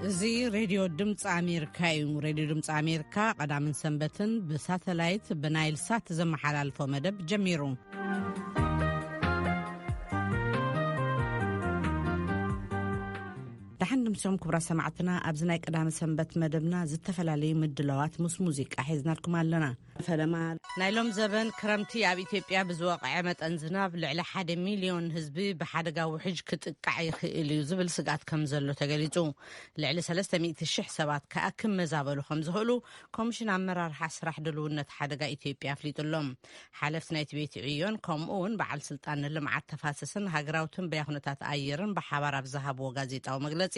እዚ ሬድዮ ድምፂ ኣሜሪካ እዩ። ሬድዮ ድምፂ ኣሜሪካ ቀዳምን ሰንበትን ብሳተላይት ብናይል ሳት ዘመሓላልፎ መደብ ጀሚሩ። ደሓን ድምሶም ክቡራት ሰማዕትና፣ ኣብዚ ናይ ቀዳሚ ሰንበት መደብና ዝተፈላለዩ ምድላዋት ምስ ሙዚቃ ሒዝናልኩም ኣለና። ፈለማ፣ ናይ ሎም ዘበን ክረምቲ ኣብ ኢትዮጵያ ብዝወቕዐ መጠን ዝናብ ልዕሊ ሓደ ሚልዮን ህዝቢ ብሓደጋ ውሕጅ ክጥቃዕ ይኽእል እዩ ዝብል ስግኣት ከም ዘሎ ተገሊጹ። ልዕሊ ሰለስተ ሚእቲ ሽሕ ሰባት ከኣ ክመዛበሉ ከም ዝኽእሉ ኮሚሽን ኣመራርሓ ስራሕ ድልውነት ሓደጋ ኢትዮጵያ ኣፍሊጡ ኣሎ። ሓለፍቲ ናይቲ ቤት ዕዮን ከምኡ እውን በዓል ስልጣን ንልምዓት ተፋሰስን ሃገራዊ ትንበያ ኩነታት ኣየርን ብሓባር ኣብ ዝሃብዎ ጋዜጣዊ መግለጺ፣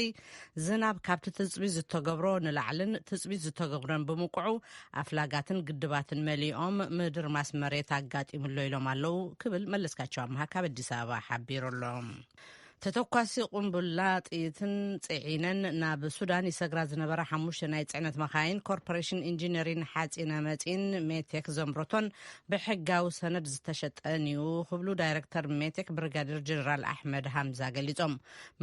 ዝናብ ካብቲ ትጽቢት ዝተገብሮ ንላዕልን ትጽቢት ዝተገብረን ብምቁዑ ኣፍላጋትን ግድባትን መሊኦም ምድርማስ መሬት ኣጋጢሙሎ ኢሎም ኣለዉ ክብል መለስካቸው ኣምሃ ካብ ኣዲስ ኣበባ ሓቢሩ ኣሎ። ተተኳሲ ቁምቡላ ጥይትን ጽዒነን ናብ ሱዳን ይሰግራ ዝነበራ ሓሙሽተ ናይ ጽዕነት መኻይን ኮርፖሬሽን ኢንጂነሪን ሓጺነ መጺን ሜቴክ ዘምረቶን ብሕጋዊ ሰነድ ዝተሸጠን እዩ ክብሉ ዳይረክተር ሜቴክ ብሪጋዴር ጀነራል ኣሕመድ ሃምዛ ገሊጾም።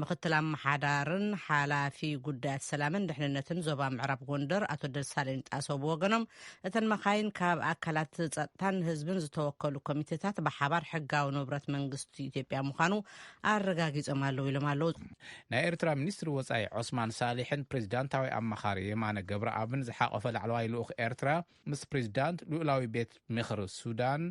ምክትል ኣመሓዳርን ሓላፊ ጉዳያት ሰላምን ድሕንነትን ዞባ ምዕራብ ጎንደር ኣቶ ደሳለኝ ጣሰው ብወገኖም፣ እተን መኻይን ካብ ኣካላት ጸጥታን ህዝብን ዝተወከሉ ኮሚቴታት ብሓባር ሕጋዊ ንብረት መንግስቲ ኢትዮጵያ ምዃኑ ኣረጋጊጾም ኣለዉ ኢሎም ኣለዉ። ናይ ኤርትራ ሚኒስትሪ ወጻኢ ዑስማን ሳሊሕን ፕሬዚዳንታዊ ኣማኻሪ የማነ ገብረኣብን ዝሓቆፈ ላዕለዋይ ልኡኽ ኤርትራ ምስ ፕሬዚዳንት ልኡላዊ ቤት ምኽሪ ሱዳን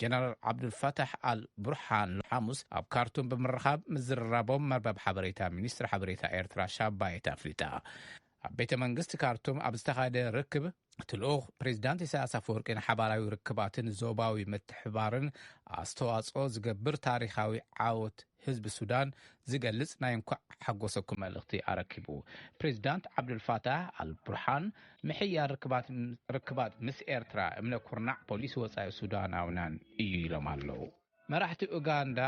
ጀነራል ዓብዱልፋታሕ ኣል ቡርሃን ሓሙስ ኣብ ካርቱም ብምርኻብ ምዝርራቦም መርበብ ሓበሬታ ሚኒስትሪ ሓበሬታ ኤርትራ ሻባየት ኣፍሊጣ። ኣብ ቤተ መንግስቲ ካርቱም ኣብ ዝተኻየደ ርክብ እቲ ልኡኽ ፕሬዚዳንት ኢሳያስ ኣፈወርቂ ንሓባራዊ ርክባትን ዞባዊ ምትሕባርን ኣስተዋጽኦ ዝገብር ታሪኻዊ ዓወት ህዝቢ ሱዳን ዝገልጽ ናይ እንኳዕ ሓጎሰኩም መልእኽቲ ኣረኪቡ። ፕሬዚዳንት ዓብዱልፋታሕ ኣልቡርሃን ምሕያር ርክባት፣ ርክባት ምስ ኤርትራ እምነ ኩርናዕ ፖሊሲ ወጻኢ ሱዳናውያን እዩ ኢሎም ኣለዉ። መራሕቲ ኡጋንዳ፣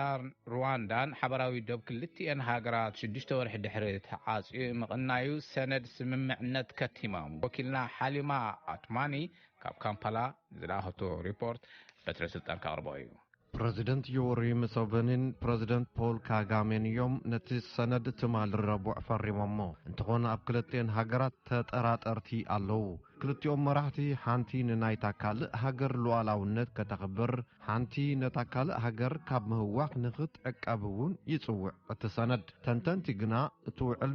ሩዋንዳን ሓበራዊ ዶብ ክልቲኤን ሃገራት ሽዱሽተ ወርሒ ድሕሪ ተዓጽዩ ምቕናዩ ሰነድ ስምምዕነት ከቲሞም። ወኪልና ሓሊማ ኣትማኒ ካብ ካምፓላ ዝለኣኸቶ ሪፖርት በትረ ስልጣን ከቕርቦ እዩ። ፕረዚደንት ዮወሪ ሙሰቨኒን ፕረዚደንት ፖል ካጋሜን እዮም ነቲ ሰነድ ትማሊ ረቡዕ ፈሪሞሞ። እንተኾነ ኣብ ክልቲኤን ሃገራት ተጠራጠርቲ ኣለዉ። ክልቲኦም መራሕቲ ሓንቲ ንናይታ ካልእ ሃገር ሉዓላውነት ከተኽብር፣ ሓንቲ ነታ ካልእ ሃገር ካብ ምህዋኽ ንኽትዕቀብ እውን ይጽውዕ እቲ ሰነድ። ተንተንቲ ግና እቲ ውዕል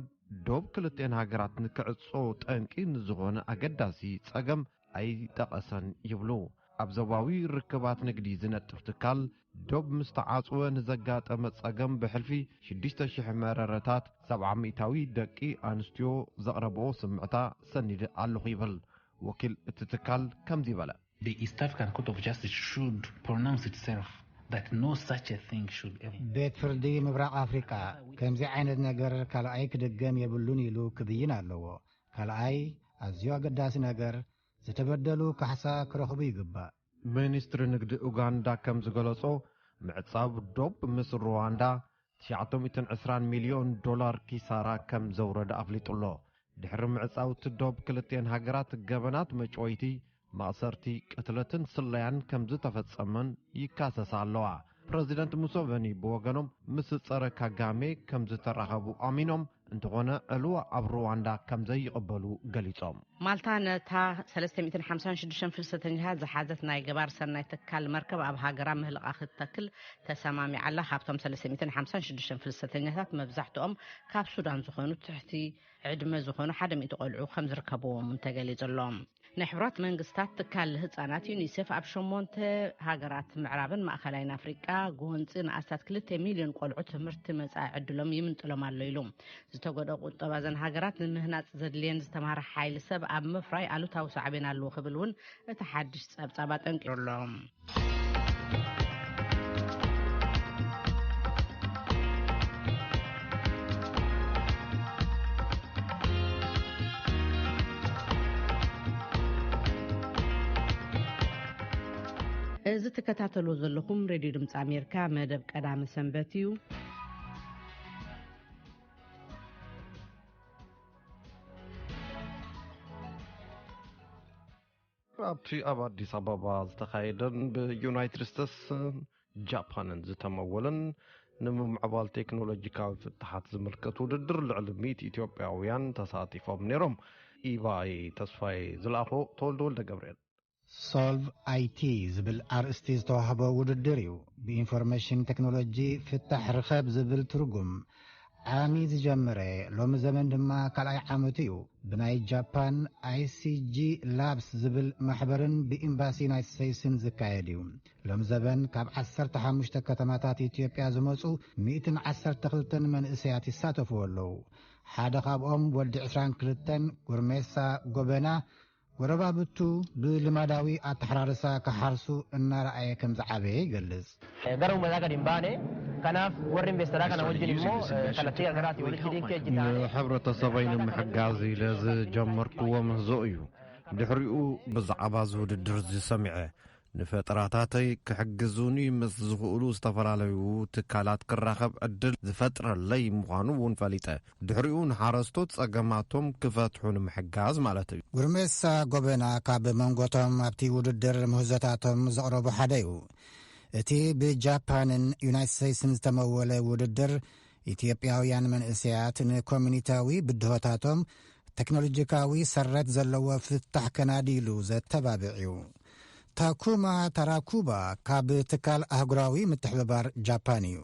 ዶብ ክልቲኤን ሃገራት ንክዕጾ ጠንቂ ንዝኾነ ኣገዳሲ ጸገም ኣይጠቐሰን ይብሉ። ኣብ ዞባዊ ርክባት ንግዲ ዝነጥፍ ትካል ዶብ ምስ ተዓጽወ ንዘጋጠመ ጸገም ብሕልፊ ሽዱሽተ ሽሕ መረረታት፣ ሰብዓ ሚእታዊ ደቂ ኣንስትዮ ዘቕረብኦ ስምዕታ ሰኒደ ኣለኹ ይብል። ወኪል እቲ ትካል ከምዚ በለ። The East African Court of Justice should pronounce itself that no such a thing should ever. ቤት ፍርዲ ምብራቕ ኣፍሪቃ ከምዚ ዓይነት ነገር ካልኣይ ክድገም የብሉን ኢሉ ክብይን ኣለዎ። ካልኣይ ኣዝዩ ኣገዳሲ ነገር፣ ዝተበደሉ ካሕሳ ክረኽቡ ይግባእ። ሚኒስትሪ ንግዲ ኡጋንዳ ከም ዝገለጾ፣ ምዕጻው ዶብ ምስ ሩዋንዳ ትሽዓተ ሚእትን ዕስራን ሚልዮን ዶላር ኪሳራ ከም ዘውረደ ኣፍሊጡ ኣሎ። ድሕሪ ምዕጻው እቲ ዶብ ክልቲኤን ሃገራት ገበናት መጭወይቲ፣ ማእሰርቲ፣ ቅትለትን ስለያን ከም ዝተፈጸመን ይካሰሳ ኣለዋ። ፕረዚደንት ሙሰቨኒ ብወገኖም ምስ ጸረ ካጋሜ ከም ዝተራኸቡ ኣሚኖም፣ እንተኾነ ዕልዋ ኣብ ሩዋንዳ ከም ዘይቕበሉ ገሊጾም። ማልታ ነታ ሰለስተ ሚእትን ሓምሳን ሽዱሽተን ፍልሰተኛታት ዝሓዘት ናይ ገባር ሰናይ ትካል መርከብ ኣብ ሃገራ ምህልቓ ክትተክል ተሰማሚዓ ኣላ። ካብቶም ሰለስተ ሚእትን ሓምሳን ሽዱሽተን ፍልሰተኛታት መብዛሕትኦም ካብ ሱዳን ዝኾኑ ትሕቲ ዕድመ ዝኾኑ ሓደ ሚእቲ ቆልዑ ከም ዝርከብዎም እውን ተገሊጹ ኣሎ። ናይ ሕቡራት መንግስታት ትካል ህጻናት ዩኒሴፍ ኣብ ሸሞንተ ሃገራት ምዕራብን ማእከላይን ኣፍሪቃ ጎንጺ ንኣስታት ክልተ ሚልዮን ቆልዑ ትምህርቲ መጻኢ ዕድሎም ይምንጥሎም ኣሎ ኢሉ። ዝተጎድኦ ቁጠባ እዘን ሃገራት ንምህናጽ ዘድልየን ዝተማህረ ሓይሊ ሰብ ኣብ ምፍራይ ኣሉታዊ ሳዕቤን ኣለዎ ክብል እውን እቲ ሓድሽ ጸብጻብ ኣጠንቂሩ ኣሎ። እዚ ትከታተልዎ ዘለኹም ሬድዮ ድምፂ ኣሜሪካ መደብ ቀዳመ ሰንበት እዩ። ኣብቲ ኣብ ኣዲስ ኣበባ ዝተኻየደን ብዩናይትድ ስቴትስን ጃፓንን ዝተመወለን ንምምዕባል ቴክኖሎጂካዊ ፍትሓት ዝምልከት ውድድር ልዕሊ ሚእቲ ኢትዮጵያውያን ተሳቲፎም ነይሮም። ኢባይ ተስፋይ ዝለኣኾ። ተወልደ ወልደ ገብርኤል። ሶልቭ ኣይቲ ዝብል ኣርእስቲ ዝተዋህቦ ውድድር እዩ። ብኢንፎርሜሽን ቴክኖሎጂ ፍታሕ ርኸብ ዝብል ትርጉም ዓሚ ዝጀመረ፣ ሎሚ ዘመን ድማ ካልኣይ ዓመቱ እዩ። ብናይ ጃፓን ኣይሲጂ ላብስ ዝብል ማሕበርን ብኤምባሲ ዩናይትድ ስቴትስን ዝካየድ እዩ። ሎሚ ዘበን ካብ ዓሰርተ ሓሙሽተ ከተማታት ኢትዮጵያ ዝመጹ ሚእትን ዓሰርተ ክልተን መንእሰያት ይሳተፍዎ ኣለዉ። ሓደ ካብኦም ወዲ ዕስራን ክልተን፣ ጉርሜሳ ጎበና፣ ጎረባብቱ ብልማዳዊ ኣተሓራርሳ ክሓርሱ እናረኣየ ከም ዝዓበየ ይገልጽ። Gara uummataa gadi hin baane. Kanaaf warri investeraa kana wajjin immoo kallattii gargaraatiin walitti hidhiin kee hojjetaa. ንሕብረተሰበይ ንምሕጋዝ ኢለ ዝጀመርክዎ ምህዞ እዩ። ድሕሪኡ ብዛዕባ እዚ ውድድር እዚ ሰሚዐ። ንፈጠራታተይ ክሕግዙኒ ምስ ዝኽእሉ ዝተፈላለዩ ትካላት ክራኸብ ዕድል ዝፈጥረለይ ምዃኑ እውን ፈሊጠ። ድሕሪኡ ንሓረስቶት ጸገማቶም ክፈትሑ ንምሕጋዝ ማለት እዩ። ጉርሜሳ ጎበና ካብ መንጎቶም ኣብቲ ውድድር ምህዞታቶም ዘቕረቡ ሓደ እዩ። እቲ ብጃፓንን ዩናይትድ ስቴትስን ዝተመወለ ውድድር፣ ኢትዮጵያውያን መንእሰያት ንኮሚኒታዊ ብድሆታቶም ቴክኖሎጂካዊ ሰረት ዘለዎ ፍታሕ ከናድይሉ ዘተባብዕ እዩ። ታኩማ ታራኩባ ካብ ትካል ኣህጉራዊ ምትሕብባር ጃፓን እዩ።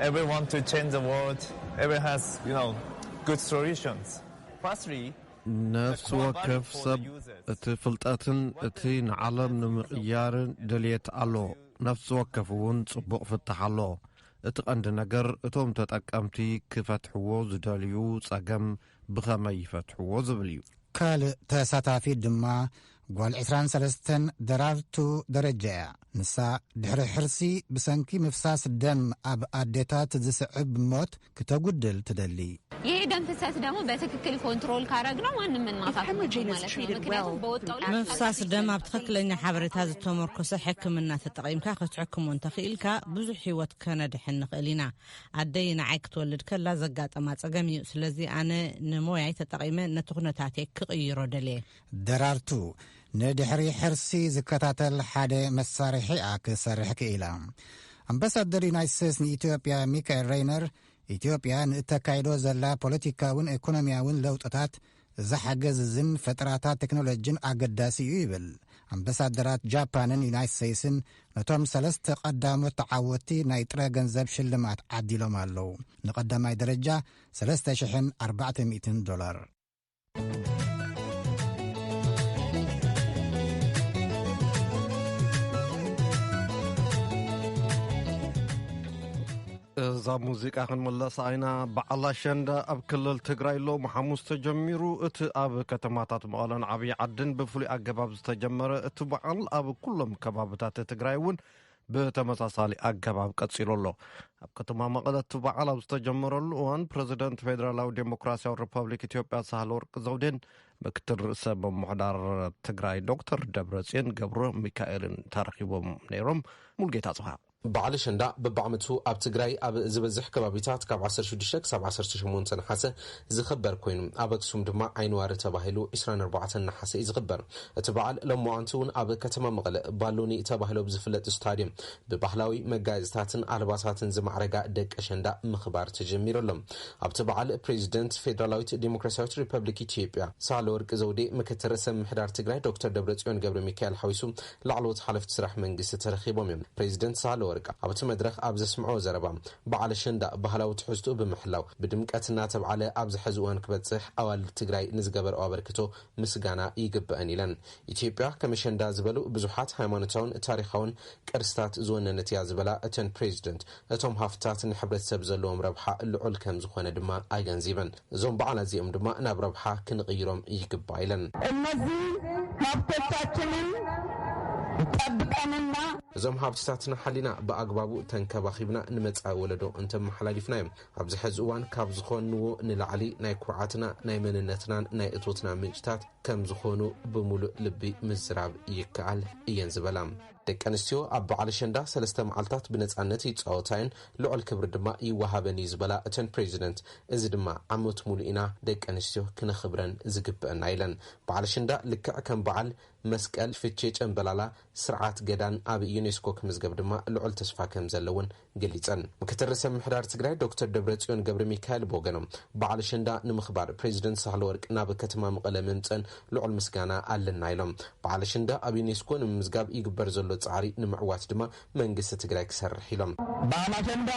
Everyone to change the world. Everyone has, you know, good solutions. Firstly, ነፍሲ ወከፍ ሰብ እቲ ፍልጠትን እቲ ንዓለም ንምቕያርን ድልየት ኣሎ። ነፍሲ ወከፍ እውን ጽቡቕ ፍታሕ ኣሎ። እቲ ቀንዲ ነገር እቶም ተጠቀምቲ ክፈትሕዎ ዝደልዩ ጸገም ብኸመይ ይፈትሕዎ ዝብል እዩ። ካልእ ተሳታፊት ድማ ጓል ዕስራን ሰለስተን ደራርቱ ደረጃ እያ። ንሳ ድሕሪ ሕርሲ ብሰንኪ ምፍሳስ ደም ኣብ ኣዴታት ዝስዕብ ሞት ክተጉድል ትደሊ። ይሄ ደም ፍሰት ደግሞ በትክክል ኮንትሮል ካረግነው ማንም ምን ማሳት ማለት ነው። ምክንያቱም በወጣው ላይ ምፍሳስ ደም ኣብ ትኽክለኛ ሓበሬታ ዝተመርኮሰ ሕክምና ተጠቒምካ ክትሕክሞ እንተኽኢልካ ብዙሕ ህይወት ከነድሕን ንኽእል ኢና። ኣደይ ንዓይ ክትወልድ ከላ ዘጋጠማ ጸገም እዩ። ስለዚ ኣነ ንሞያይ ተጠቒመ ነቲ ኩነታተይ ክቕይሮ ደልየ። ደራርቱ ንድሕሪ ሕርሲ ዝከታተል ሓደ መሳርሒ እያ ክሰርሕ ክኢላ። ኣምባሳደር ዩናይትድ ስቴትስ ንኢትዮጵያ ሚካኤል ሬይነር፣ ኢትዮጵያ ንእተካይዶ ዘላ ፖለቲካውን ኢኮኖሚያውን ለውጥታት ዝሓገዝዝን ፈጠራታት ቴክኖሎጂን ኣገዳሲ እዩ ይብል። ኣምባሳደራት ጃፓንን ዩናይትድ ስቴትስን ነቶም ሰለስተ ቀዳሞት ተዓወትቲ ናይ ጥረ ገንዘብ ሽልማት ዓዲሎም ኣለዉ። ንቐዳማይ ደረጃ ሰለስተ ሽሕን ኣርባዕተ ሚእትን ዶላር። እዛ ሙዚቃ ክንምለስ ኣይና። በዓል ኣሸንዳ ኣብ ክልል ትግራይ ሎም ሓሙስ ተጀሚሩ። እቲ ኣብ ከተማታት መቐለን ዓብዪ ዓድን ብፍሉይ ኣገባብ ዝተጀመረ እቲ በዓል ኣብ ኩሎም ከባብታት ትግራይ እውን ብተመሳሳሊ ኣገባብ ቀጺሉ ኣሎ። ኣብ ከተማ መቐለ እቲ በዓል ኣብ ዝተጀመረሉ እዋን ፕረዚደንት ፌደራላዊ ዴሞክራሲያዊ ሪፐብሊክ ኢትዮጵያ ሳህለወርቅ ዘውዴን ምክትል ርእሰ ምምሕዳር ትግራይ ዶክተር ደብረጽዮን ገብረ ሚካኤልን ተረኺቦም ነይሮም። ሙልጌታ ጽሃ። በዓል ኣሸንዳ በብዓመቱ ኣብ ትግራይ ኣብ ዝበዝሕ ከባቢታት ካብ ዓሰርተ ሽዱሽተ ክሳብ ዓሰርተ ሸሞንተ ነሓሰ ዝኽበር ኮይኑ፣ ኣብ ኣክሱም ድማ ዓይኒ ዋሪ ተባሂሉ ዕስራን ኣርባዕተን ነሓሰ እዩ ዝኽበር። እቲ በዓል ሎማዓንቲ እውን ኣብ ከተማ መቐለ ባሎኒ ተባሂሉ ብዝፍለጥ ስታድየም ብባህላዊ መጋየፅታትን ኣልባሳትን ዝማዕረጋ ደቂ ኣሸንዳ ምኽባር ተጀሚሩ ኣሎ። ኣብቲ በዓል ፕሬዚደንት ፌደራላዊት ዴሞክራሲያዊት ሪፐብሊክ ኢትዮጵያ ሳህለወርቅ ዘውዴ፣ ምክትል ርእሰ ምምሕዳር ትግራይ ዶክተር ደብረፅዮን ገብረ ሚካኤል ሓዊሱ ላዕለዎት ሓለፍቲ ስራሕ መንግስቲ ተረኺቦም እዮም። ፕሬዚደንት ሳህለወርቅ ኣብቲ መድረኽ ኣብ ዘስምዖ ዘረባ፣ በዓል ኣሸንዳ ባህላዊ ትሕዝትኡ ብምሕላው ብድምቀት እናተብዓለ ኣብዚ ሕዚ እዋን ክበፅሕ ኣዋልድ ትግራይ ንዝገበርኦ ኣበርክቶ ምስጋና ይግበአን ኢለን። ኢትዮጵያ ከም ኣሸንዳ ዝበሉ ብዙሓት ሃይማኖታውን ታሪኻውን ቅርስታት ዝወነነት እያ ዝበላ እተን ፕሬዚደንት፣ እቶም ሃፍትታት ንሕብረተሰብ ዘለዎም ረብሓ ልዑል ከም ዝኾነ ድማ ኣገንዚበን። እዞም በዓላት እዚኦም ድማ ናብ ረብሓ ክንቕይሮም ይግባእ ኢለን። እነዚህ ሀብቶቻችንን ጠብቀንና እዞም ሃብትታትና ሓሊና ብኣግባቡ ተንከባኺብና ንመጻኢ ወለዶ እንተመሓላሊፍናዮም፣ ኣብዚ ሕዚ እዋን ካብ ዝኾንዎ ንላዕሊ ናይ ኩርዓትና፣ ናይ መንነትናን ናይ እቶትና ምንጭታት ከም ዝኾኑ ብምሉእ ልቢ ምዝራብ ይከኣል እየን ዝበላ። ደቂ ኣንስትዮ ኣብ በዓል ኣሸንዳ ሰለስተ መዓልታት ብነጻነት ይጻወታ እየን፣ ልዑል ክብሪ ድማ ይወሃበን እዩ ዝበላ እተን ፕሬዚደንት፣ እዚ ድማ ዓመት ሙሉእ ኢና ደቂ ኣንስትዮ ክነኽብረን ዝግበአና ኢለን። በዓል ኣሸንዳ ልክዕ ከም በዓል መስቀል፣ ፍቼ፣ ጨምበላላ፣ ስርዓት ገዳን ኣብ ዩኔስኮ ክምዝገብ ድማ ልዑል ተስፋ ከም ዘለውን ገሊጸን። ምክትል ርእሰ ምምሕዳር ትግራይ ዶክተር ደብረጽዮን ገብረ ሚካኤል ብወገኖም፣ በዓል ኣሸንዳ ንምኽባር ፕሬዚደንት ሳህለወርቅ ናብ ከተማ መቐለ ምምፀን ልዑል ምስጋና ኣለና ኢሎም። በዓል ኣሸንዳ ኣብ ዩኔስኮ ንምምዝጋብ ይግበር ዘሎ ጻዕሪ ንምዕዋት ድማ መንግስቲ ትግራይ ክሰርሕ ኢሎም። በዓል ኣሸንዳ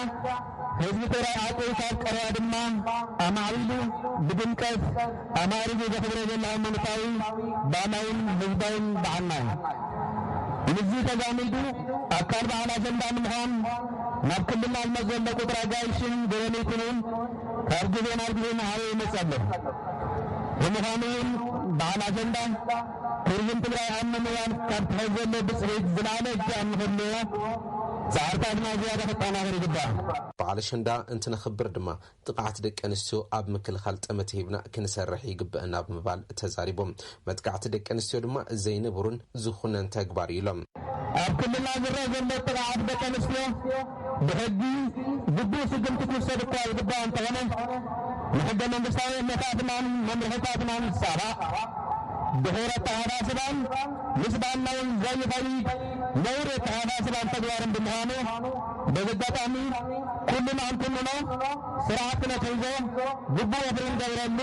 ህዝቢ ትግራይ ዓቂ ካብ ቀረባ ድማ ኣማዕቢሉ ብድምቀት ኣማዕሪጉ ዘኽብሮ ዘሎ ሃይማኖታዊ፣ ባህላውን ህዝባውን በዓልና እዩ። ምስዚ ተዛሚዱ ኣካል በዓል ኣሸንዳ ንምዃን ናብ ክልልና ዝመጽእ ዘሎ ቁጥር ኣጋይሽን ጎበነይትን እውን ካብ ግዜ ናብ ግዜ እናዓበየ ይመጽእ ኣሎ። ብምዃኑ እውን በዓል ኣሸንዳ ቱሪዝም ትግራይ ኣብ ምምዋል ካብ ትሕዝ ዘሎ ብፅሒት ዝለዓለ እጃም ንክህልዎ ፃዕርታትና ዝያዳ ክጠናኸር ይግባእ። በዓል ኣሸንዳ እንትነኽብር ድማ ጥቕዓት ደቂ ኣንስትዮ ኣብ ምክልኻል ጠመተ ሂብና ክንሰርሕ ይግበአና ብምባል ተዛሪቦም። መጥቃዕቲ ደቂ ኣንስትዮ ድማ ዘይንቡርን ዝኹነን ተግባር እዩ ኢሎም። ኣብ ክልልና ዝረአ ዘሎ ጥቕዓት ደቂ ኣንስትዮ ብሕጊ ግቡእ ስጉምቲ ክውሰድ እኳ ዝግባእ እንተኾነ፣ ንሕገ መንግስታዊ እምነታትናን መምርሕታትናን ዝጻባእ፣ ድሑር ኣተሓሳስባን ምስ ባህልና እውን ዘይኸይድ ነውሪ ኣተሓሳስባን ተግባርን ብምዃኑ፣ በዚ ኣጋጣሚ ኩልና እንኩንኖ ስርዓት ስለ ትሕዞ ግቡእ ወፍሪ ንገብረሉ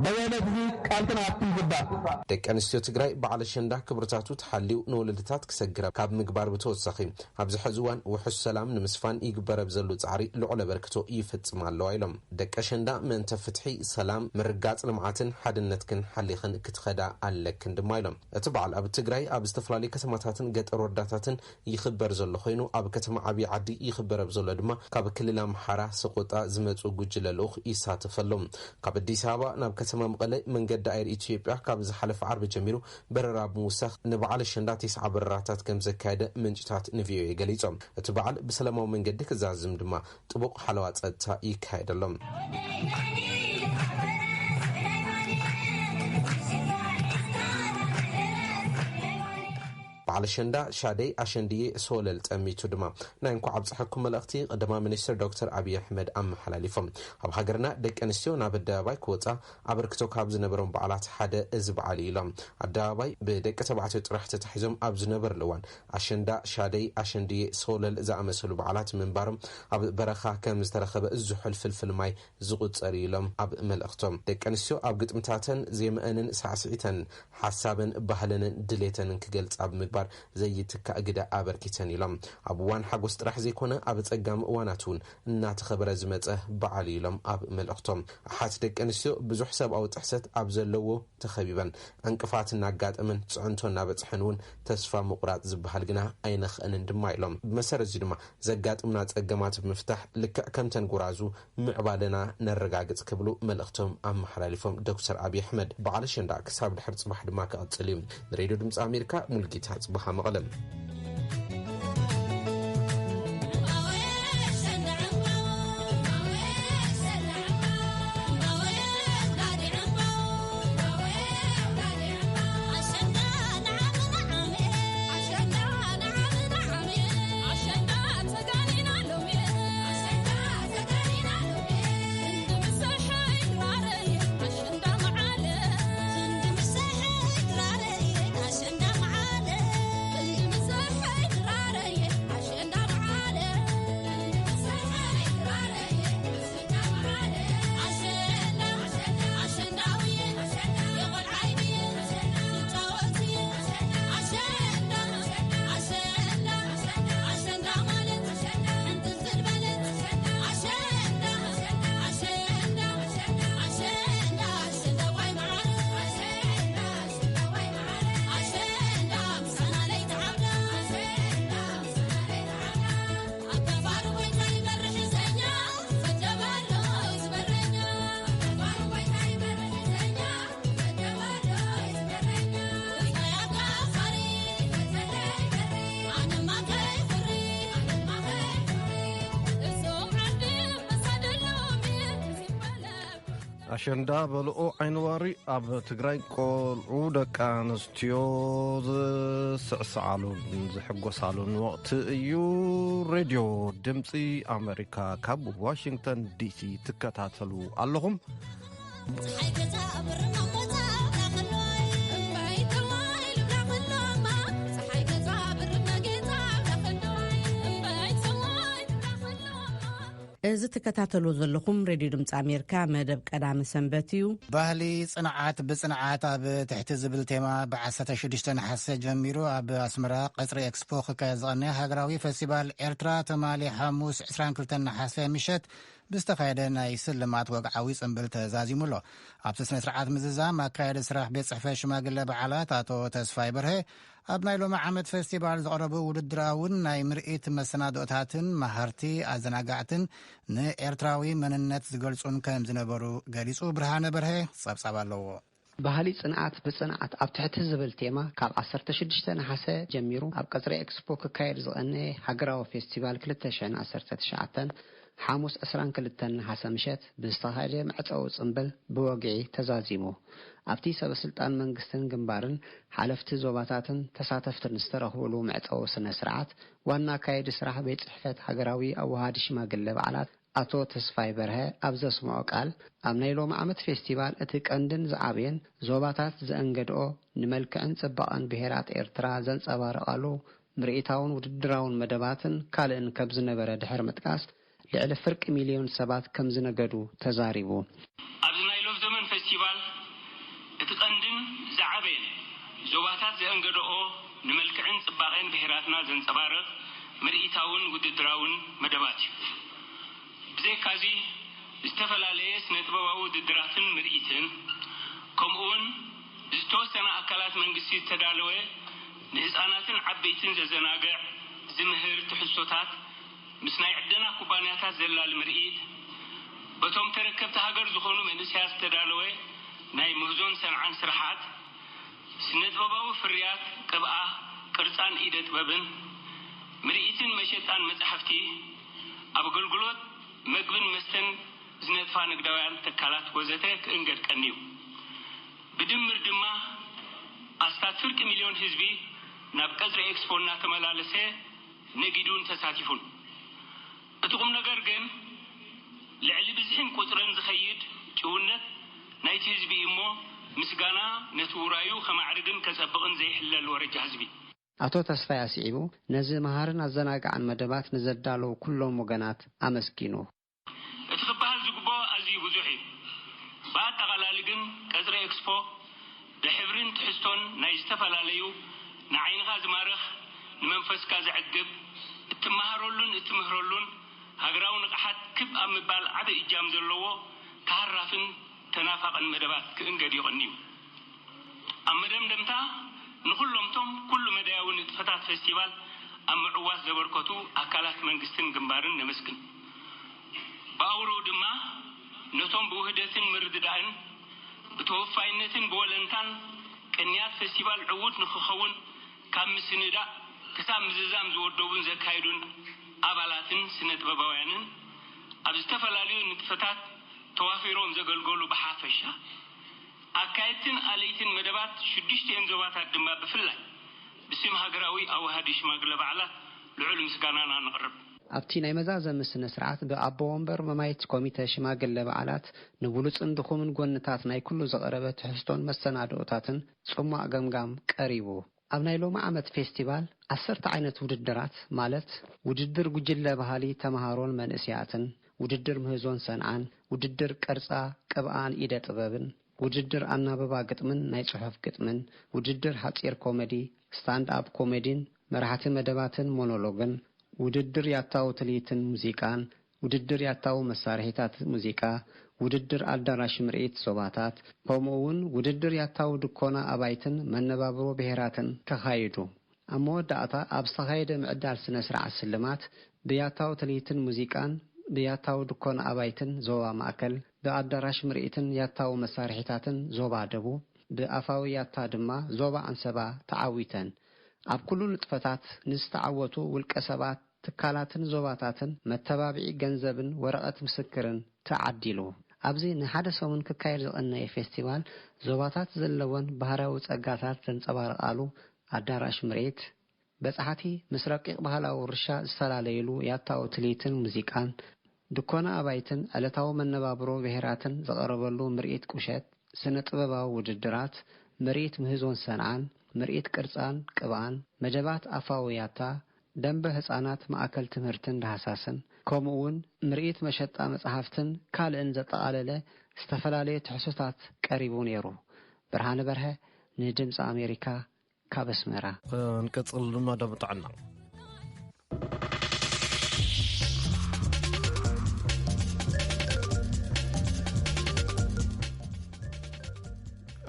በየዕለት እዚ ቃል ክንኣቱ ይግባእ። ደቂ ኣንስትዮ ትግራይ በዓል ኣሸንዳ ክብርታቱ ተሓልዩ ንወለዶታት ክሰግር ካብ ምግባር ብተወሳኺ፣ ኣብዚ ሕዚ እዋን ውሑስ ሰላም ንምስፋን ይግበር ኣብ ዘሎ ጻዕሪ ልዑል ኣበርክቶ ይፍጽም ኣለዋ ኢሎም። ደቂ ኣሸንዳ ምእንተ ፍትሒ፣ ሰላም፣ ምርጋጽ፣ ልምዓትን ሓድነትክን ሓሊኽን ክትኸዳ ኣለክን ድማ ኢሎም። እቲ በዓል ኣብ ትግራይ ኣብ ዝተፈላለዩ ከተማታትን ገጠር ወረዳታትን ይኽበር ዘሎ ኮይኑ፣ ኣብ ከተማ ዓብዪ ዓዲ ይኽበር ኣብ ዘሎ ድማ ካብ ክልል ኣምሓራ ሰቆጣ ዝመጹ ጉጅለ ልኡኽ ይሳተፈሎም። ካብ ኣዲስ ኣበባ ናብ ከተማ መቐለ መንገዲ ኣየር ኢትዮጵያ ካብ ዝሓለፈ ዓርቢ ጀሚሩ በረራ ብምውሳኽ ንበዓል ኣሸንዳ ተስዓ በረራታት ከም ዘካየደ ምንጭታት ንቪኦኤ ገሊጾም። እቲ በዓል ብሰላማዊ መንገዲ ክዛዝም ድማ ጥቡቕ ሓለዋ ጸጥታ ይካየደሎም። በዓል ኣሸንዳ ሻደይ ኣሸንድዬ ሶለል ጠሚቱ ድማ ናይ እንኳዕ ኣብፀሐኩም መልእኽቲ ቀዳማይ ሚኒስትር ዶክተር ኣብይ ኣሕመድ ኣመሓላሊፎም። ኣብ ሃገርና ደቂ ኣንስትዮ ናብ ኣደባባይ ክወፃ ኣበርክቶ ካብ ዝነበሮም በዓላት ሓደ እዚ በዓል እዩ ኢሎም። ኣደባባይ ብደቂ ተባዕትዮ ጥራሕ ተታሒዞም ኣብ ዝነበርሉ እዋን ኣሸንዳ ሻደይ ኣሸንድዬ ሶለል ዝኣመሰሉ በዓላት ምንባሮም ኣብ በረኻ ከም ዝተረኸበ ዝሑል ፍልፍል ማይ ዝቑጸር እዩ ኢሎም ኣብ መልእኽቶም። ደቂ ኣንስትዮ ኣብ ግጥምታተን ዜመአንን ሳዕስዒተን ሓሳበን ባህለንን ድሌተንን ክገልጻ ብምግባር ዘይትካእ ግደ ኣበርኪተን ኢሎም። ኣብ እዋን ሓጎስ ጥራሕ ዘይኮነ ኣብ ጸጋም እዋናት እውን እናተኸበረ ዝመጸ በዓል እዩ ኢሎም ኣብ መልእኽቶም። ኣሓት ደቂ ኣንስትዮ ብዙሕ ሰብኣዊ ጥሕሰት ኣብ ዘለዎ ተኸቢበን ዕንቅፋት እናጋጠመን ፅዕንቶ እናበፅሐን እውን ተስፋ ምቑራፅ ዝበሃል ግና ኣይነኽእንን ድማ ኢሎም። ብመሰረት እዚ ድማ ዘጋጥሙና ፀገማት ብምፍታሕ ልክዕ ከምተን ጉራዙ ምዕባለና ነረጋግፅ ክብሉ መልእኽቶም ኣመሓላሊፎም። ዶክተር ኣብይ ኣሕመድ በዓል ኣሸንዳ ክሳብ ድሕር ፅባሕ ድማ ክቕፅል እዩ። ንሬድዮ ድምፂ ኣሜሪካ ሙልጌታ ፅባሃ መቐለም። ኣሸንዳ በልኦ ዓይኒ ዋሪ ኣብ ትግራይ ቆልዑ ደቂ ኣንስትዮ ዝስዕስዓሉን ዝሕጎሳሉን ወቕቲ እዩ። ሬድዮ ድምፂ ኣሜሪካ ካብ ዋሽንግተን ዲሲ ትከታተሉ ኣለኹም። እዚ ትከታተሉ ዘለኹም ሬድዮ ድምፂ ኣሜሪካ መደብ ቀዳመ ሰንበት እዩ። ባህሊ ጽንዓት ብጽንዓት ኣብ ትሕቲ ዝብል ቴማ ብ16 ነሓሰ ጀሚሩ ኣብ ኣስመራ ቀጽሪ ኤክስፖ ክካየድ ዝቐነየ ሃገራዊ ፌስቲቫል ኤርትራ ትማሊ ሓሙስ 22 ነሓሰ ምሸት ብዝተኻየደ ናይ ስልማት ወግዓዊ ጽምብል ተዛዚሙ ኣሎ። ኣብቲ ስነ ስርዓት ምዝዛም ኣካየዲ ስራሕ ቤት ጽሕፈት ሽማግለ በዓላት ኣቶ ተስፋይ በርሀ ኣብ ናይ ሎሚ ዓመት ፌስቲቫል ዝቐረቡ ውድድራውን ናይ ምርኢት መሰናድኦታትን መሃርቲ ኣዘናጋዕትን ንኤርትራዊ መንነት ዝገልጹን ከም ዝነበሩ ገሊጹ። ብርሃነ በርሀ ጸብጻብ ኣለዎ። ባህሊ ጽንዓት ብጽንዓት ኣብ ትሕቲ ዝብል ቴማ ካብ 16 ነሓሰ ጀሚሩ ኣብ ቀጽሪ ኤክስፖ ክካየድ ዝቐነየ ሃገራዊ ፌስቲቫል 2019 ሓሙስ 22 ነሓሰ ምሸት ብዝተኻየደ መዕጸዊ ጽምብል ብወግዒ ተዛዚሙ። ኣብቲ ሰበ ስልጣን መንግስትን ግንባርን ሓለፍቲ ዞባታትን ተሳተፍትን ዝተረኽብሉ መዕጸዊ ስነ ስርዓት ዋና ኣካየዲ ስራሕ ቤት ጽሕፈት ሃገራዊ ኣወሃዲ ሽማግለ በዓላት ኣቶ ተስፋይ በርሀ ኣብ ዘስምዖ ቃል፣ ኣብ ናይ ሎሚ ዓመት ፌስቲቫል እቲ ቀንድን ዝዓበየን ዞባታት ዘእንገድኦ ንመልክዕን ጽባቐን ብሄራት ኤርትራ ዘንጸባርቓሉ ምርኢታውን ውድድራውን መደባትን ካልእን ከም ዝነበረ ድሕሪ ምጥቃስ፣ ልዕሊ ፍርቂ ሚልዮን ሰባት ከም ዝነገዱ ተዛሪቡ። ኣብዚ ናይ ሎፍ ዘመን ፌስቲቫል እቲ ቀንድን ዝዓበየን ዞባታት ዘእንገድኦ ንመልክዕን ጽባቐን ብሄራትና ዘንጸባርቕ ምርኢታውን ውድድራውን መደባት እዩ። ብዘይካዚ ዝተፈላለየ ስነ ጥበባዊ ውድድራትን ምርኢትን፣ ከምኡውን ብዝተወሰነ ኣካላት መንግስቲ ዝተዳለወ ንህፃናትን ዓበይትን ዘዘናግዕ ዝምህር ትሕዝቶታት ምስ ናይ ዕደና ኩባንያታት ዘላሊ ምርኢት፣ በቶም ተረከብቲ ሃገር ዝኾኑ መንእሰያት ዝተዳለወ ናይ ምህዞን ሰንዓን ስራሓት፣ ስነ ጥበባዊ ፍርያት ቅብኣ፣ ቅርጻን ኢደ ጥበብን፣ ምርኢትን መሸጣን መጻሕፍቲ፣ ኣብ ኣገልግሎት መግብን መስተን ዝነጥፋ ንግዳውያን ትካላት ወዘተ ክእንገድ ቀንዩ። ብድምር ድማ ኣስታት ፍርቂ ሚልዮን ህዝቢ ናብ ቀጽሪ ኤክስፖ እናተመላለሰ ነጊዱን ተሳቲፉን። እቲ ቁም ነገር ግን ልዕሊ ብዝሕን ቁጽርን ዝኸይድ ጭውነት ናይቲ ህዝቢ እዩ እሞ፣ ምስጋና ነቲ ውራዩ ከማዕርግን ከጸብቕን ዘይሕለል ወረጃ ህዝቢ። ኣቶ ተስፋይ ኣስዒቡ፣ ነዚ መሃርን ኣዘናጋዕን መደባት ንዘዳለዉ ኩሎም ወገናት ኣመስጊኑ። እቲ ክበሃል ዝግብኦ ኣዝዩ ብዙሕ እዩ። ብኣጠቓላሊ ግን ቀጽሪ ኤክስፖ ብሕብርን ትሕዝቶን ናይ ዝተፈላለዩ ንዓይንኻ ዝማርኽ፣ ንመንፈስካ ዘዕግብ፣ እትመሃረሉን እትምህረሉን ሃገራዊ ንቕሓት ክብ ኣብ ምባል ዓቢ እጃም ዘለዎ ተሃራፍን ተናፋቕን መደባት ክእንገድ ይቕንዩ። ኣብ መደምደምታ ንኹሎምቶም ኩሉ መዳያዊ ንጥፈታት ፌስቲቫል ኣብ ምዕዋት ዘበርከቱ ኣካላት መንግስትን ግንባርን ነመስግን። ብኣውርኡ ድማ ነቶም ብውህደትን ምርድዳእን ብተወፋይነትን ብወለንታን ቅንያት ፌስቲቫል ዕዉት ንክኸውን ካብ ምስንዳእ ክሳብ ምዝዛም ዝወደቡን ዘካይዱን ኣባላትን ስነ ጥበባውያንን ኣብ ዝተፈላለዩ ንጥፈታት ተዋፊሮም ዘገልገሉ ብሓፈሻ፣ ኣካየድትን ኣለይትን መደባት ሽዱሽቲኤን ዞባታት ድማ ብፍላይ ብስም ሃገራዊ ኣዋሃዲ ሽማግለ በዓላት ልዑል ምስጋናና ነቕርብ። ኣብቲ ናይ መዛዘሚ ስነ ስርዓት ብኣቦ ወንበር መማየቲ ኮሚተ ሽማግለ በዓላት ንብሉጽን ድኹምን ጎንታት ናይ ኩሉ ዝቐረበ ትሕዝቶን መሰናድኦታትን ጽሟቕ ገምጋም ቀሪቡ። ኣብ ናይ ሎሚ ዓመት ፌስቲቫል ዓሰርተ ዓይነት ውድድራት ማለት ውድድር ጉጅለ ባህሊ ተመሃሮን መንእሰያትን፣ ውድድር ምህዞን ሰንዓን፣ ውድድር ቅርጻ ቅብኣን ኢደ ጥበብን፣ ውድድር ኣናብባ ግጥምን ናይ ጽሑፍ ግጥምን፣ ውድድር ሓጺር ኮሜዲ፣ ስታንድ ኣፕ ኮሜዲን መራሕቲ መደባትን ሞኖሎግን፣ ውድድር ያታዊ ትልሂትን ሙዚቃን፣ ውድድር ያታዊ መሳርሒታት ሙዚቃ፣ ውድድር ኣዳራሽ ምርኢት ዞባታት፣ ከምኡ እውን ውድድር ያታዊ ድኮና ኣባይትን መነባብሮ ብሄራትን ተኻይዱ። ኣብ መወዳእታ ኣብ ዝተኻየደ ምዕዳል ስነ ስርዓት ስልማት ብያታዊ ትልሂትን ሙዚቃን፣ ብያታዊ ድኮና ኣባይትን ዞባ ማእከል፣ ብኣዳራሽ ምርኢትን ያታዊ መሳርሒታትን ዞባ ደቡብ፣ ብኣፋዊ ያታ ድማ ዞባ ኣንሰባ ተዓዊተን። ኣብ ኩሉ ንጥፈታት ንዝተዓወቱ ውልቀ ሰባት፣ ትካላትን ዞባታትን መተባብዒ ገንዘብን ወረቐት ምስክርን ተዓዲሉ። ኣብዚ ንሓደ ሰሙን ክካየድ ዝቐነየ ፌስቲቫል ዞባታት ዘለወን ባህርያዊ ጸጋታት ዘንጸባርቓሉ ኣዳራሽ ምርኢት፣ በጻሕቲ ምስ ረቂቕ ባህላዊ ውርሻ ዝፈላለዩሉ ያታዊ ትልሂትን ሙዚቃን፣ ድኮና ኣባይትን ዕለታዊ መነባብሮ ብሄራትን ዝቐረበሉ ምርኢት ቁሸት፣ ስነ ጥበባዊ ውድድራት፣ ምርኢት ምህዞን ሰንዓን፣ ምርኢት ቅርጻን ቅብኣን፣ መደባት ኣፋዊ ያታ፣ ደንበ ህጻናት ማእከል ትምህርትን ዳህሳስን፣ ከምኡ እውን ምርኢት መሸጣ መጽሓፍትን ካልእን ዘጠቓለለ ዝተፈላለየ ትሕዝቶታት ቀሪቡ ነይሩ። ብርሃነ በርሀ፣ ንድምፂ ኣሜሪካ፣ ካብ ኣስመራ። ክንቅጽል መደብ ጥዕና።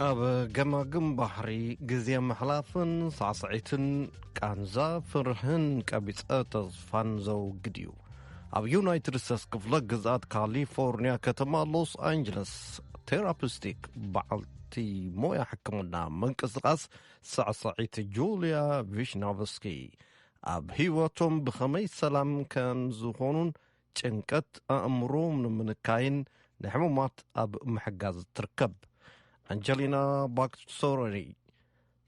ኣብ ገማግም ባሕሪ ግዜ ምሕላፍን ሳዕስዒትን ቃንዛ ፍርህን ቀቢጸ ተስፋን ዘውግድ እዩ። ኣብ ዩናይትድ ስቴትስ ክፍለ ግዝኣት ካሊፎርኒያ ከተማ ሎስ ኣንጀለስ ቴራፒስቲክ በዓልቲ ሞያ ሕክምና ምንቅስቓስ ሳዕሳዒት ጁልያ ቪሽናቭስኪ ኣብ ህይወቶም ብኸመይ ሰላም ከም ዝኾኑን ጭንቀት ኣእምሮም ንምንካይን ንሕሙማት ኣብ ምሕጋዝ ትርከብ። ኣንጀሊና ባክሶሪ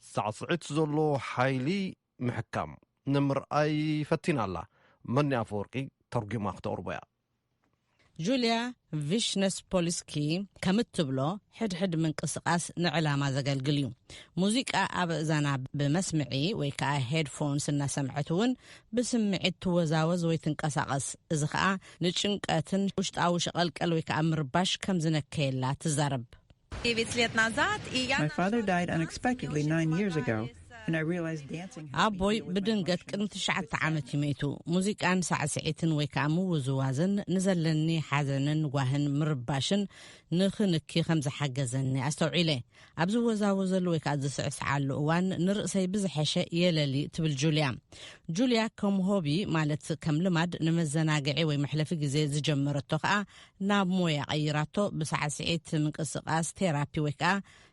ሳዕስዒት ዘሎ ሓይሊ ምሕካም ንምርኣይ ፈቲና ኣላ። መኒ ኣፈወርቂ ተርጒማ ክተቕርቦ እያ። ጁልያ ቪሽነስፖልስኪ ከም እትብሎ፣ ሕድሕድ ምንቅስቓስ ንዕላማ ዘገልግል እዩ። ሙዚቃ ኣብ እዛና ብመስምዒ ወይ ከዓ ሄድፎንስ እናሰምዐት እውን ብስምዒት ትወዛወዝ ወይ ትንቀሳቐስ። እዚ ከዓ ንጭንቀትን ውሽጣዊ ሸቐልቀል ወይ ከዓ ምርባሽ ከም ዝነከየላ ትዛረብ። My father died unexpectedly nine years ago, and I realized dancing. Helped me ኣቦይ deal with my ብድንገት ቅድሚ emotions. ትሽዓተ ዓመት እዩ መይቱ። ሙዚቃን ሳዕስዒትን ወይ ከዓ ምውዝዋዝን ንዘለኒ ሓዘንን ጓህን ምርባሽን ንኽንኪ ከም ዝሓገዘኒ ኣስተውዒለ። ኣብ ዝወዛወዘሉ ወይ ከዓ ዝስዕስዓሉ እዋን ንርእሰይ ብዝሐሸ የለሊ ትብል ጁልያ። ጁልያ ከም ሆቢ፣ ማለት ከም ልማድ ንመዘናግዒ ወይ መሕለፊ ግዜ ዝጀመረቶ ከዓ ናብ ሞያ ቀይራቶ። ብሳዕስዒት ምንቅስቓስ ቴራፒ ወይ ከዓ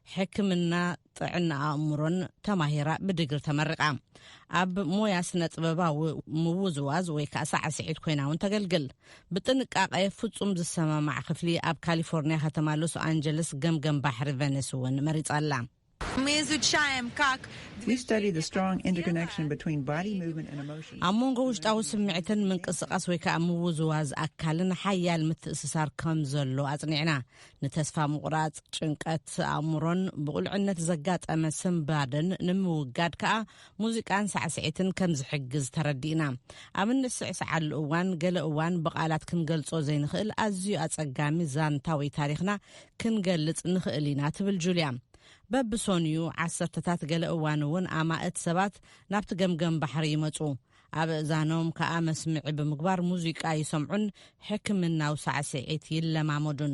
ሕክምና ጥዕና ኣእምሮን ተማሂራ ብድግሪ ተመሪቓ። ኣብ ሞያ ስነ ጥበባዊ ምውዝዋዝ ወይ ከዓ ሳዕስዒት ኮይና እውን ተገልግል። ብጥንቃቐ ፍጹም ዝሰማማዕ ክፍሊ ኣብ ካሊፎርኒያ ከተማ ሎስ ኣንጀለስ ገምገም ባሕሪ ቨነስ እውን መሪጻ ኣላ። We study the strong interconnection between body movement and emotion. ኣብ መንጎ ውሽጣዊ ስምዒትን ምንቅስቓስ ወይ ከዓ ምውዝዋዝ ኣካልን ሓያል ምትእስሳር ከም ዘሎ ኣጽኒዕና። ንተስፋ ምቑራጽ፣ ጭንቀት ኣእምሮን ብቑልዕነት ዘጋጠመ ስንባደን ንምውጋድ ከዓ ሙዚቃን ሳዕስዒትን ከም ዝሕግዝ ተረዲእና። ኣብ እንስዕስዓሉ እዋን፣ ገለ እዋን ብቓላት ክንገልጾ ዘይንኽእል ኣዝዩ ኣጸጋሚ ዛንታ ወይ ታሪኽና ክንገልጽ ንኽእል ኢና ትብል ጁልያ። በብሶንዩ ዓሰርተታት፣ ገለ እዋን እውን ኣማእት ሰባት ናብቲ ገምገም ባሕሪ ይመጹ። ኣብ እዛኖም ከኣ መስምዒ ብምግባር ሙዚቃ ይሰምዑን ሕክምናዊ ሳዕስዒት ይለማመዱን።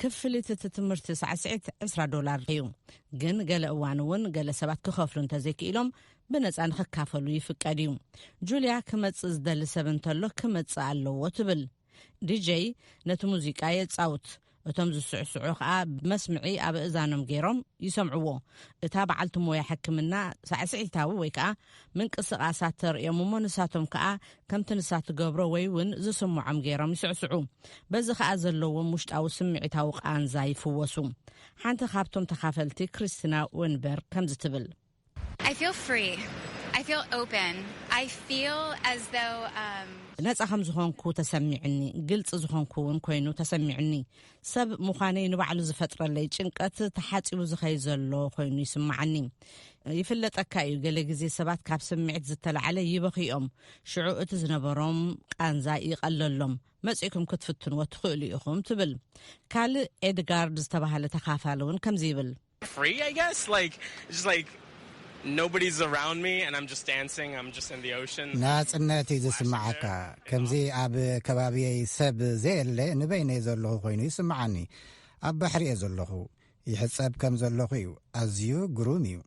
ክፍሊት እቲ ትምህርቲ ሳዕስዒት ዕስራ ዶላር እዩ። ግን ገለ እዋን እውን ገለ ሰባት ክኸፍሉ እንተዘይክኢሎም ብነጻ ንኽካፈሉ ይፍቀድ እዩ። ጁልያ ክመጽእ ዝደሊ ሰብ እንተሎ ክመጽእ ኣለዎ ትብል። ዲጀይ ነቲ ሙዚቃ የጻውት። እቶም ዝስዕስዑ ኸኣ መስምዒ ኣብ እዛኖም ገይሮም ይሰምዕዎ። እታ በዓልቲ ሞያ ሕክምና ሳዕስዒታዊ ወይ ከኣ ምንቅስቓሳት ተርእዮም እሞ ንሳቶም ከኣ ከምቲ ንሳ ትገብሮ ወይ እውን ዝስምዖም ገይሮም ይስዕስዑ። በዚ ከኣ ዘለዎም ውሽጣዊ ስምዒታዊ ቃንዛ ይፍወሱ። ሓንቲ ካብቶም ተኻፈልቲ ክሪስቲና ወንበርግ ከምዚ ትብል። I feel free. I feel open. I feel as though um, ነጻ ከም ዝኾንኩ ተሰሚዕኒ፣ ግልጺ ዝኾንኩ እውን ኮይኑ ተሰሚዕኒ። ሰብ ምዃነይ ንባዕሉ ዝፈጥረለይ ጭንቀት ተሓጺቡ ዝኸይ ዘሎ ኮይኑ ይስምዓኒ። ይፍለጠካ እዩ፣ ገለ ግዜ ሰባት ካብ ስምዒት ዝተላዕለ ይበኽዮም። ሽዑ እቲ ዝነበሮም ቃንዛ ይቐለሎም። መጺእኩም ክትፍትንዎ ትኽእሉ ኢኹም ትብል። ካልእ ኤድጋርድ ዝተባህለ ተኻፋሊ እውን ከምዚ ይብል። Free, I guess. Like, it's just like nobody's around me and I'm just dancing. I'm just in the ocean. ናጽነት እዩ ዝስምዓካ። ከምዚ ኣብ ከባቢየይ ሰብ ዘየለ ንበይነይ ዘለኹ ኮይኑ ይስምዓኒ። ኣብ ባሕሪ እየ ዘለኹ። ይሕጸብ ከም ዘለኹ እዩ። ኣዝዩ ግሩም እዩ።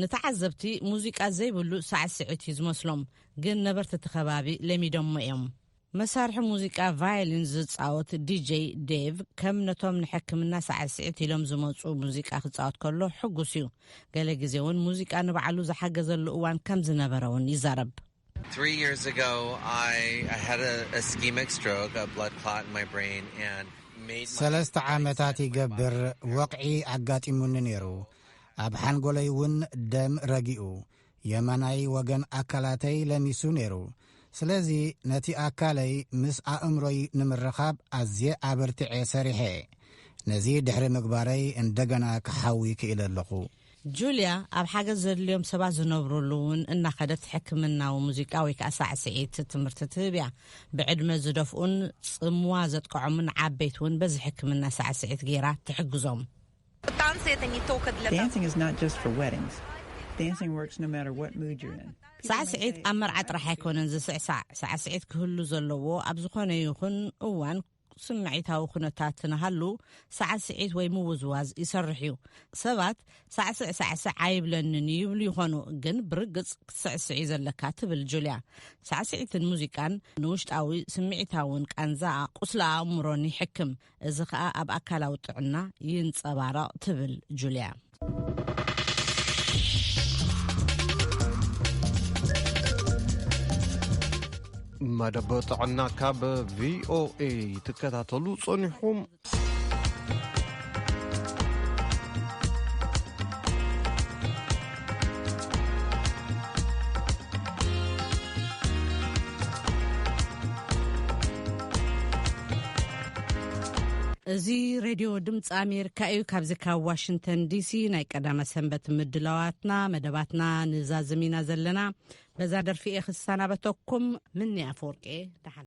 ንተዓዘብቲ ሙዚቃ ዘይብሉ ሳዕስዒት እዩ ዝመስሎም፣ ግን ነበርቲ እቲ ከባቢ ለሚዶሞ እዮም። መሳርሒ ሙዚቃ ቫዮሊን ዝጻወት ዲጀይ ዴቭ ከም ነቶም ንሕክምና ሳዕስዒት ኢሎም ዝመጹ ሙዚቃ ክጻወት ከሎ ሕጉስ እዩ። ገለ ግዜ እውን ሙዚቃ ንባዕሉ ዝሓገዘሉ እዋን ከም ዝነበረ እውን ይዛረብ። Three years ago, I, I had a ischemic stroke, a blood clot in my brain, and made my ሰለስተ ዓመታት ይገብር ወቕዒ ኣጋጢሙኒ ነይሩ። ኣብ ሓንጎለይ እውን ደም ረጊኡ፣ የማናይ ወገን ኣካላተይ ለሚሱ ነይሩ። ስለዚ ነቲ ኣካለይ ምስ ኣእምሮይ ንምርኻብ ኣዝየ ኣበርቲዐ ሰሪሐ። ነዚ ድሕሪ ምግባረይ እንደገና ክሓዊ ክኢለ ኣለኹ። ጁልያ ኣብ ሓገዝ ዘድልዮም ሰባት ዝነብሩሉ እውን እናኸደት ሕክምናዊ ሙዚቃ ወይ ከዓ ሳዕስዒት ትምህርቲ ትህብ እያ። ብዕድመ ዝደፍኡን ጽምዋ ዘጥቅዖምን ዓበይቲ እውን በዚ ሕክምና ሳዕስዒት ገይራ ትሕግዞም። Danse är inte en token Dancing is not just for weddings. Dancing works no matter what mood you're in. ሳዕስዒት ኣብ መርዓ ጥራሕ ኣይኮነን ዝስዕሳዕ። ሳዕስዒት ክህሉ ዘለዎ ኣብ ዝኾነ ይኹን እዋን ስምዒታዊ ኩነታት ትንሃሉ ሳዕስዒት ወይ ምውዝዋዝ ይሰርሕ እዩ። ሰባት ሳዕስዕ ሳዕስዕ ኣይብለንን ይብሉ ይኾኑ፣ ግን ብርግጽ ክትስዕስዕ እዩ ዘለካ ትብል ጁልያ። ሳዕስዒትን ሙዚቃን ንውሽጣዊ ስምዒታውን ቃንዛ ቁስላ ኣእምሮን ይሕክም። እዚ ኸኣ ኣብ ኣካላዊ ጥዕና ይንጸባረቕ ትብል ጁልያ። መደብ ጥዕና ካብ ቪኦኤ ትከታተሉ ጸኒሕኩም። እዚ ሬድዮ ድምፂ ኣሜሪካ እዩ። ካብዚ ካብ ዋሽንግተን ዲሲ ናይ ቀዳመ ሰንበት ምድላዋትና መደባትና ንዛዝም ኢና ዘለና። በዛ ደርፊ እየ ክሰናበተኩም። ምኒ ኣፈወርቂ ደሓን